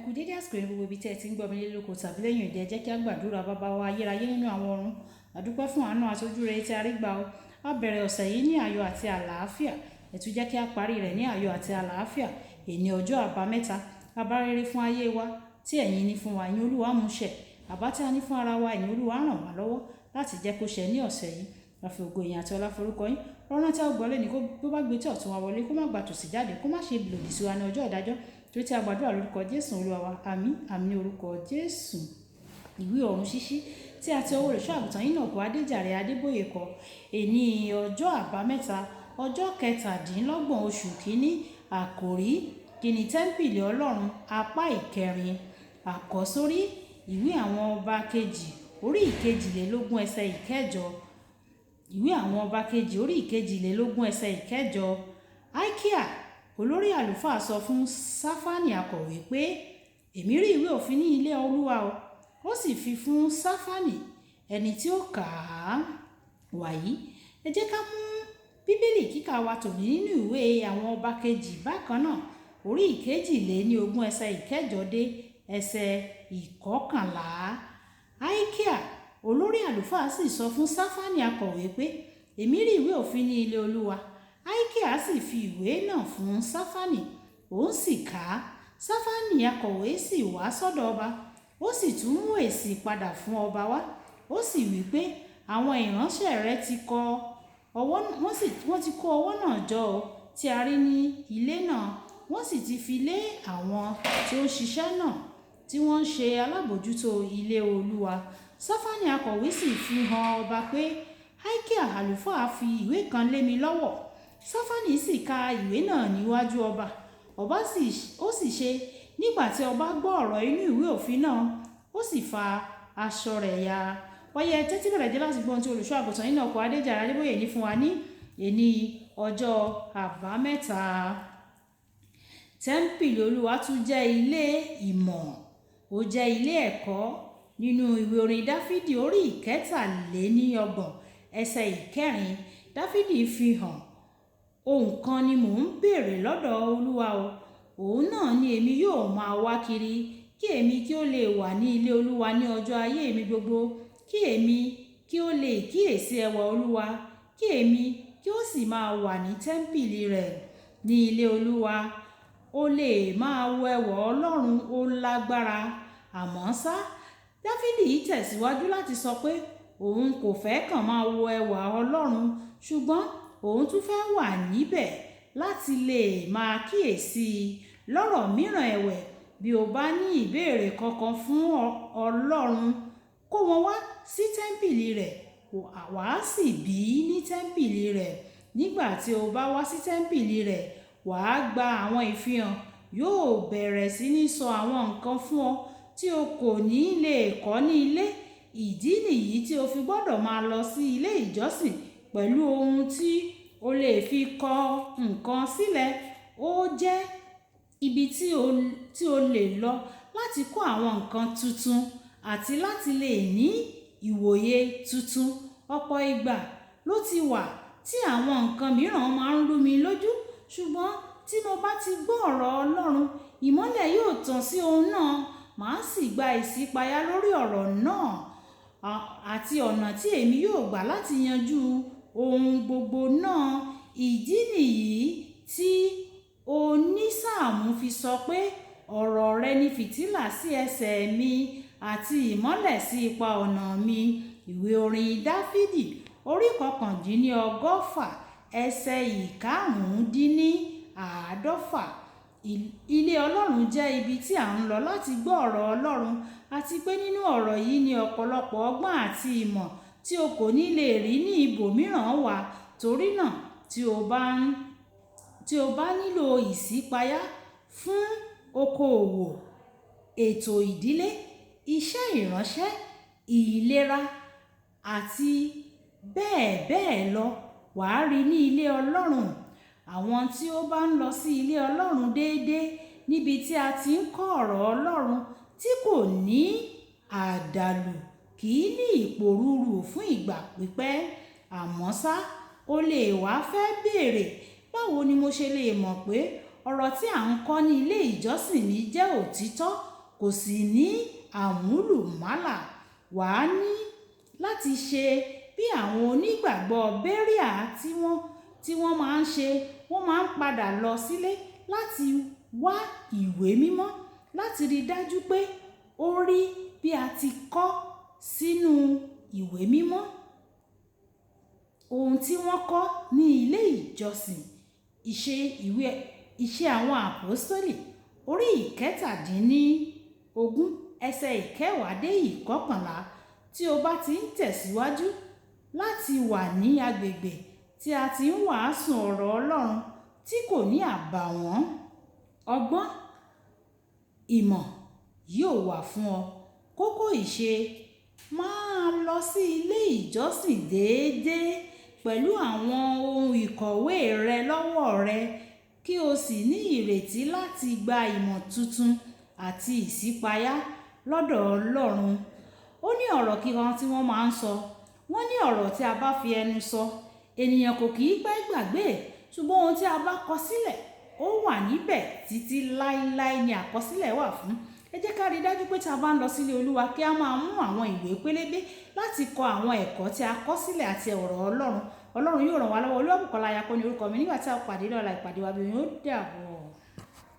Kú dédé àsìkò yìí, gbogbo ibi tí ẹ ti ń gbọ́ mi nílé lóko tàbí lẹ́yìn òde. Ẹ jẹ́ kí a gbàdúrà. Bàbá wa ayérayé nínú àwọn ọ̀run. A dúpẹ́ fún àánú àti ojú rere tí a rí gbà o. A bẹ̀rẹ̀ ọ̀sẹ̀ yìí ní ayọ̀ àti àlàáfíà. Ẹ tún jẹ́ kí a parí rẹ̀ ní ayọ̀ àti àlàáfíà. Èní ọjọ́ àbámẹ́ta, àbá rere fún ayé wa tí ẹ̀yin ní fún wa, ẹ̀yin Olúwa mú ṣẹ. Àbá tí a ní fún ara wa, ẹ̀yin Olúwa ràn wá lọ́wọ́ láti jẹ́ kó ṣẹ ní ọ̀sẹ̀ yìí. A fi ògo, ìyìn àti ọlá forúkọ yín. Ọ̀rọ̀ tí a ó gbọ́ lónìí, kó bó bá gbé tí ọ̀tún wa wọlé, kó má gba tòsí jáde, kó má ṣe lòdì sí wa ní ọjọ́ ìdájọ́. Torí tí a gbàdúrà lórúkọ Jésù Olúwa wa. Àmín, àmín ní orúkọ Jésù. Ìwé ọ̀run ṣíṣí tí a ti ọwọ́ olùṣọ́ àgùntàn Enoch Adéjàre Adébóyè kọ. Èní ọjọ́ àbámẹ́ta, ọjọ́ 27 oṣù kìíní, àkòrí kíni tẹ́ḿpìlì Ọlọ́run, apá ìkẹrin. Àkọ́sórí ìwé àwọn ọba kejì orí 22 ẹsẹ̀ 8. Ìwé àwọn ọba kejì orí 22 ẹsẹ̀ 8. Hilkiah olórí àlùfáà sọ fún Ṣáfánì akọ̀wé pé, "Èmi rí ìwé òfin ní ilé Olúwa o." Ó sì fi fún Ṣáfánì ẹni tí ó kà á. Wàyí, ẹ jẹ́ ká mú Bíbélì kíkà wa tòní nínú ìwé àwọn ọba kejì bákan náà, orí 22 ẹsẹ̀ 8 dé ẹsẹ̀ 11. Hilkiah olórí àlùfáà sì sọ fún Ṣáfánì akọ̀wé pé, "Èmi rí ìwé òfin ní ilé Olúwa." Hilkiah sì fi ìwé náà fún Ṣáfánì, òun sì kà á. Ṣáfánì akọ̀wé sì wá sọ́dọ̀ ọba, ó sì tún mú èsì padà fún ọba wá. Ó sì wí pé, "Àwọn ìránṣẹ́ rẹ ti kọ ọwọ́, wọ́n ti kó ọwọ́ náà jọ o tí a rí ní ilé náà. Wọ́n sì ti fi lé àwọn tí ó ń ṣiṣẹ́ náà tí wọ́n ń ṣe alábòjútó ilé Olúwa." Ṣáfánì akọ̀wé sì fi hàn ọba pé, "Hilkiah àlùfáà fi ìwé kan lé mi lọ́wọ́." Ṣáfánì sì ka ìwé náà níwájú ọba. Ọba sì, ó sì ṣe nígbà tí ọba gbọ́ ọ̀rọ̀ inú ìwé òfin náà, ó sì fa aṣọ rẹ̀ ya. Wáyé, tẹ́tí bẹ̀rẹ̀ jẹ́ láti gbọ́ ohun tí olùṣọ́ àgùntàn Enoch Adéjàre Adébóyè ní fún wa ní èní ọjọ́ àbámẹ́ta. Tẹ́ḿpìlì Olúwa tún jẹ́ ilé ìmọ̀, ó jẹ́ ilé ẹ̀kọ́. Nínú ìwé orin Dáfídì orí 33 ẹsẹ̀ 4, Dáfídì fi hàn, "Ohun kan ni mò ń béèrè lọ́dọ̀ Olúwa o, òun náà ni èmi yóò máa wá kiri, kí èmi kí ó lè wà ní ilé Olúwa ní ọjọ́ ayé mi gbogbo, kí èmi kí ó lè kíyèsí ẹwà Olúwa, kí èmi kí ó sì máa wà ní tẹ́ḿpìlì rẹ̀." Ní ilé Olúwa, o lè máa wo ẹwà Ọlọ́run ó lágbára. Àmọ́ ṣá, Dáfídì tẹ̀síwájú láti sọ pé òun kò fẹ́ kàn máa wo ẹwà Ọlọ́run, ṣùgbọ́n òun tún fẹ́ wà níbẹ̀ láti lè máa kíyèsí. Lọ́rọ̀ mìíràn ẹ̀wẹ̀, bí o bá ní ìbéèrè kankan fún Ọlọ́run, kó wọn wá sí tẹ́ḿpìlì rẹ̀, wà á sì bí ní tẹ́ḿpìlì rẹ̀. Nígbà tí o bá wá sí tẹ́ḿpìlì rẹ̀, wà á gba àwọn ìfihàn, yóò bẹ̀rẹ̀ sí ní sọ àwọn nǹkan fún ọ tí o kò ní lè kọ́ ní ilé. Ìdí nìyí tí o fi gbọ́dọ̀ máa lọ sí ilé ìjọsìn pẹ̀lú ohun tí o lè fi kọ nǹkan sílẹ̀. Ó jẹ́ ibi tí o lè lọ láti kọ́ àwọn nǹkan tuntun àti láti lè ní ìwòye tuntun. Ọ̀pọ̀ ìgbà ló ti wà tí àwọn nǹkan mìíràn máa ń rú mi lójú, ṣùgbọ́n tí mo bá ti gbọ́ ọ̀rọ̀ Ọlọ́run, ìmọ́lẹ̀ yóò tàn sí ohun náà, màá sì gba ìṣípayá lórí ọ̀rọ̀ náà àti ọ̀nà tí èmi yóò gbà láti yanjú ohun gbogbo náà. Ìdí nìyí tí onísáàmù fi sọ pé, "Ọ̀rọ̀ rẹ ni fìtílà sí ẹsẹ̀ mi àti ìmọ́lẹ̀ sí ipa ọ̀nà mi." Ìwé orin Dáfídì orí 119 ẹsẹ̀ 155. Ilé Ọlọ́run jẹ́ ibi tí à ń lọ láti gbọ́ ọ̀rọ̀ Ọlọ́run, àti pé nínú ọ̀rọ̀ yìí ni ọ̀pọ̀lọpọ̀ ọgbọ́n àti ìmọ̀ tí o kò ní lè rí ní ibòmíràn wà. Torí náà, tí o bá nílò ìṣípayá fún okoòwò, ètò ìdílé, iṣẹ́ ìránṣẹ́, ìlera àti bẹ́ẹ̀ bẹ́ẹ̀ lọ, wà á rí ní ilé Ọlọ́run. Àwọn tí ó bá ń lọ sí ilé Ọlọ́run déédéé, níbi tí a ti ń kọ́ ọ̀rọ̀ Ọlọ́run tí kò ní àdàlù, kì í ní ìpòrúru fún ìgbà pípẹ́. Àmọ́ ṣá, o lè wá fẹ́ béèrè, báwo ni mo ṣe lè mọ̀ pé ọ̀rọ̀ tí à ń kọ́ ní ilé ìjọsìn mi jẹ́ òtítọ́, kò sì ní àmúlùmálà. Wà á ní láti ṣe bí àwọn onígbàgbọ́ Bérìà tí wọ́n máa ń ṣe. Wọ́n máa ń padà lọ sílé láti wá ìwé mímọ́ láti rí dájú pé ó rí bí a ti kọ sínú ìwé mímọ́. Ohun tí wọ́n kọ́ ní ilé ìjọsìn. Ìṣe ìwé, Ìṣe àwọn Àpọ́stólì orí 17 ẹsẹ̀ 10 dé 11. Tí o bá ti ń tẹ̀síwájú láti wà ní agbègbè tí a ti ń wàásù ọ̀rọ̀ Ọlọ́run tí kò ní àbàwọ́n, ọgbọ́n ìmọ̀ yóò wà fún ọ. Kókó ìṣe: máa lọ sí ilé ìjọsìn déédéé pẹ̀lú àwọn ohun ìkọ̀wé rẹ lọ́wọ́ rẹ, kí o sì ní ìrètí láti gba ìmọ̀ tuntun àti ìṣípayá lọ́dọ̀ Ọlọ́run. Ó ní ọ̀rọ̀ kíkan tí wọ́n máa ń sọ. Wọ́n ní ọ̀rọ̀ tí a bá fi ẹnu sọ, ènìyàn kò kì í pẹ́ gbàgbé. Ṣùgbọ́n ohun tí a bá kọ sílẹ̀, ó wà níbẹ̀ títí láéláé ni àkọsílẹ̀ wà fún. Ẹ jẹ́ ká rí dájú pé tí a bá ń lọ sílé Olúwa kí a máa mú àwọn ìwé pélébé láti kọ àwọn ẹ̀kọ́ tí a kọ́ sílẹ̀ àti ọ̀rọ̀ Ọlọ́run. Ọlọ́run yóò ràn wá lọ́wọ́. Olúwabùkọ́lá Ayako ni orúkọ mi. Nígbà tí a pàdé lọ́la, ìpàdé wa bí oyin, ó dàbọ̀.